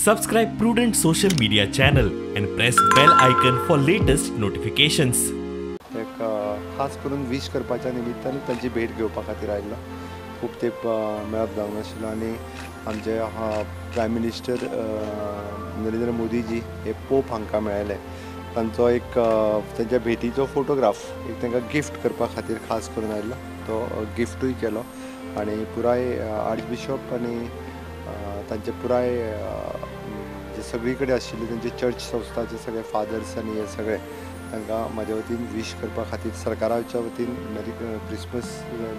Subscribe Prudent social media channel and press bell icon for latest notifications. एक खास करून wish करपाच्या निमित्तान तांची भेट घेवपा खातीर आयिल्लो. खूब तेंप मेळप जावंक नाशिल्लो आनी आमचे प्रायम मिनिस्टर नरेंद्र मोदीजी हे पोप हांकां मेळ्ळे. तांचो एक तांच्या भेटीचो फोटोग्राफ एक तांकां गिफ्ट करपा खातीर खास करून आयिल्लो. तो गिफ्टूय केलो आनी पुराय आर्चबिशॉप आनी तांचे पुराय जे सगळी कडेन आशिल्ले तांचे चर्च संस्थाचे सगळे फादर्स आनी हे सगळे तांकां म्हाज्या वतीन वीश करपा खातीर सरकाराच्या वतीन मॅरी क्रिसमस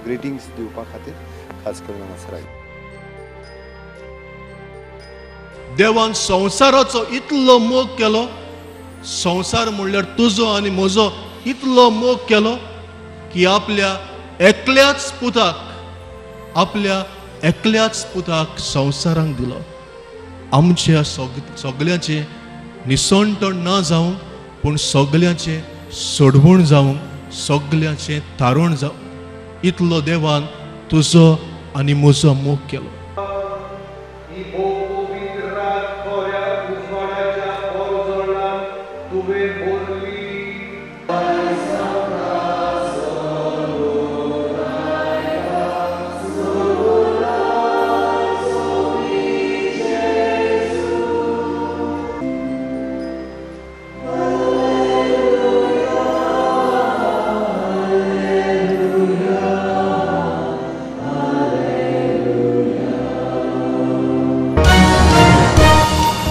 ग्रिटींग्स दिवपा खातीर खास करून हांगासर आयलो. देवान संवसाराचो इतलो मोग केलो, संवसार म्हणल्यार तुजो आनी म्हजो इतलो मोग केलो की आपल्या एकल्याच पुताक, आपल्या एकल्याच पुताक संवसारांक दिलो. आमच्या सगळ्यांचें निसणटण ना जावंक, पूण सगळ्यांचें सोडवण जावंक, सगळ्यांचें तारण जावंक इतलो देवान तुजो आनी म्हजो मोग केलो.